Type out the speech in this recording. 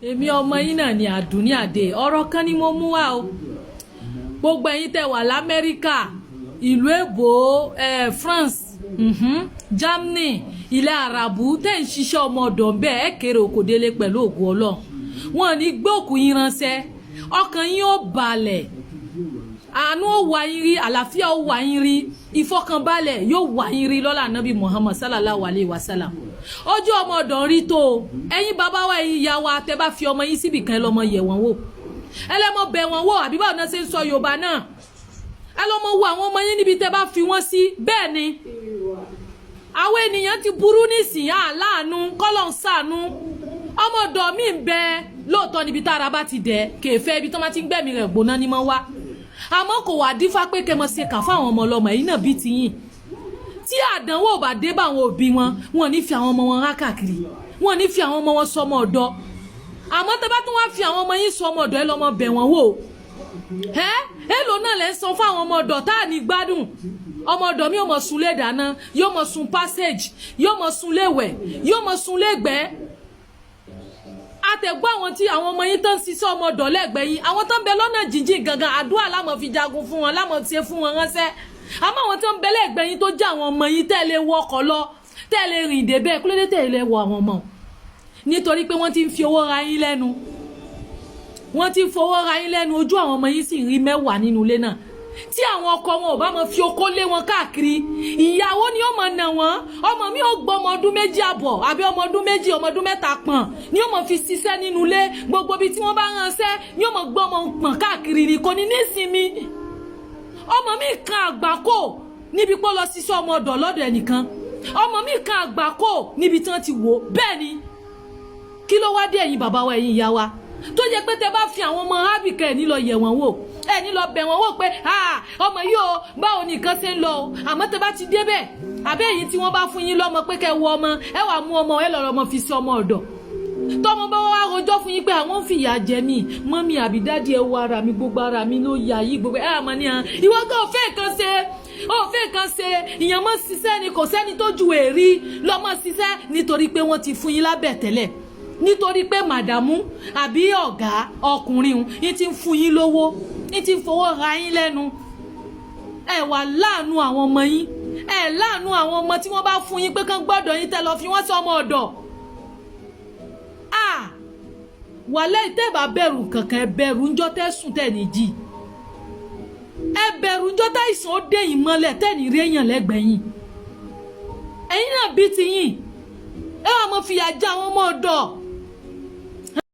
Èmi ọmọ yín náà ni Àdùnní Adé. Ọ̀rọ̀ kan ni mo mú wá o. Gbogbo ẹ̀yin tẹ́ wà l'Amẹ́ríkà, ìlú èbó, France, Germany, ilẹ̀ Àràbù, tẹ́ ń ṣiṣẹ́ ọmọ ọ̀dọ̀ bẹ́ẹ̀, ẹ kéré òkò délé pẹ̀lú ògùn Ọlọ́run. Wọn ní gbóòkù yín ránṣẹ́, ọkàn yín ó balẹ̀, àánú ó wà yín rí, àlàáfíà ó wà yín rí, ìfọkànbalẹ̀ yóò wà yín rí lọ́lá Nábì Muhammad sallallahu alayhi wa sallam. Ojú ọmọ ọ̀dọ̀ ń rí tó o. Ẹ̀yin bàbá wa, ẹ̀yin ìyá wa, tẹ́ bá fi ọmọ yín síbì kan, ẹ lọ́mọ yẹ̀ wọ́n wò, ẹ lọ́mọ bẹ̀ wọ́n wò, àbí báwo náà ṣe ń sọ Yorùbá náà? Ẹ lọ́mọ wo àwọn ọmọ yín níbi tẹ́ bá fi wọ́n sí. Bẹ́ẹ̀ ni, àwọn ènìyàn ti burú nísìnyí, àláàánú kọ́lọ̀ ń sànú. Ọmọ ọ̀dọ̀ mi ń bẹ lóòótọ́, níbi tára bá ti dẹ̀ kèéfẹ́, ibi tó máa ti ń gbẹ̀mí rẹ̀ gbóná ní mọ́ wá, àmọ́ kò wá dífá pé kẹ́ mọ́ ṣe kà fáwọn ọmọ ọlọ́mọ. Ẹ̀yìn náà bíi tiyín, tí àdánwò bá dé bá àwọn òbí wọn, wọn ní fi àwọn ọmọ wọn rá káàkiri, wọn ní fi àwọn ọmọ wọn sọmọ ọ̀dọ̀. Àmọ́ tẹ́ bá tún wá fi àwọn ọmọ yín sọmọ ọ̀dọ̀, ẹ lọ́mọ bẹ̀ wọ́n wò. Ẹ́ èlò náà lẹ́ ń san fún àwọn ọmọ ọ̀dọ̀ tá à ní gbádùn? Ọmọ ọ̀dọ̀ mi ò mọ̀ sùn lé dáná, yóò mọ̀ sùn passage, yóò mọ̀ sùn léwẹ̀, yóò mọ̀ sùn lẹ́gbẹ̀ẹ́. Àtẹ̀gbọ́ àwọn tí àwọn ọmọ yín tó ń ṣiṣẹ́ ọmọ ọ̀dọ̀ lẹ́gbẹ̀ẹ́ yín, àwọn tó ń bẹ lọ́nà jíjìn gangan, àdúrà lámọ̀ fi jagun fún wọn, lámọ̀ ṣe fún wọn ránṣẹ́. Àmọ́ àwọn tó ń bẹ lẹ́gbẹ̀ẹ́ yín, tó jẹ́ àwọn ọmọ yín, tẹ́ lè wọ ọkọ̀ lọ, tẹ́ lè rìn dé bẹ́ẹ̀, kúlódé tẹ́ lè wọ àwọn ọmọ? Nítorí pé wọ́n ti ń fi owó ra yín lẹ́nu, wọ́n ti ń fowó ra yín lẹ́nu. Ojú àwọn ọmọ yín sì rí mẹ́wàá nínú ilé náà. Tí àwọn ọkọ wọn ò bá mọ fi okó lé wọn káàkiri, ìyàwó ni ó mọ nà wọn. Ọmọ mi ò gbọ́ ọmọ ọdún 2.5 àbí ọmọ ọdún 2, ọmọ ọdún 3 pọ̀n ni ó mọ fi ṣiṣẹ́ nínú ilé. Gbogbo ibi tí wọ́n bá ránṣẹ́ ni ó mọ gbọ́ ọmọ pọ̀n káàkiri, ni kò ní nísinmi. Ọmọ mi kan àgbákò níbi pé ó lọ ṣiṣẹ́ ọmọ ọ̀dọ̀ lọ́dọ̀ ẹnìkan. Ọmọ mi kan àgbákò níbi tí wọ́n ti wò bẹ́ẹ̀ ni. Kí ló wá dé, ẹ̀yin bàbá wa, ẹ̀yin ìyá wa, tó jẹ́ pé tẹ́ bá fi àwọn ọmọ ábìkẹ́, ẹ̀ ní lọ yẹ̀ wọ́n wò, ẹ̀ ní lọ bẹ̀ wọ́n wò pé ọmọ yìí o, báwo ni nǹkan ṣe ń lọ o? Àmọ́ tẹ́ bá ti débẹ̀, àbẹ́ èyí tí wọ́n bá fún yín lọ́mọ pé kẹ́ wọ ọmọ, ẹ wàá mú ọmọ ẹ lọ́rọ̀ ọmọ fi sí ọmọ ọ̀dọ̀. Tọmọ bá wá rojọ́ fún yín pé àwọn ń fìyà jẹ mí, mummy àbí daddy, ẹ wo ara mi, gbogbo ara mi ló yà yí gbogbo ẹ. Àmọ́ ní hàn, ìwọ gan ò fẹ́ nǹkan ṣe, ò fẹ́ nǹkan ṣe. Ìyẹn mọ́ ṣiṣẹ́ ni, kò sẹ́ni tó ju èrí lọ́mọ ṣiṣẹ́, nítorí pé wọ́n ti fún yín lábẹ̀ tẹ́lẹ̀, nítorí pé madam àbí ọ̀gá ọkùnrin yín ti ń fún yín lówó, yín ti ń fowó ra yín lẹ́nu. Ẹ wà láàánú àwọn ọmọ yín, ẹ láàánú àwọn ọmọ tí wọ́n bá fún yín pé kán gbọ́dọ̀ yín, tẹ́ lọ fi wọ́n sí ọmọ ọ̀dọ̀. Ah, wàlẹ́, tẹ́ bá bẹ̀rù kankan, ẹ bẹ̀rù ńjọ́ tẹ́ sùn tẹ́ ní jí, ẹ bẹ̀rù ńjọ́ tẹ́ ìsàn ó dé yín mọ́lẹ̀, tẹ́ ní rí èèyàn lẹ́gbẹ̀ẹ́ yín. Ẹ̀yin náà bí ti yín, ẹ wà mọ́ fìyà jẹ àwọn ọmọ ọ̀dọ̀.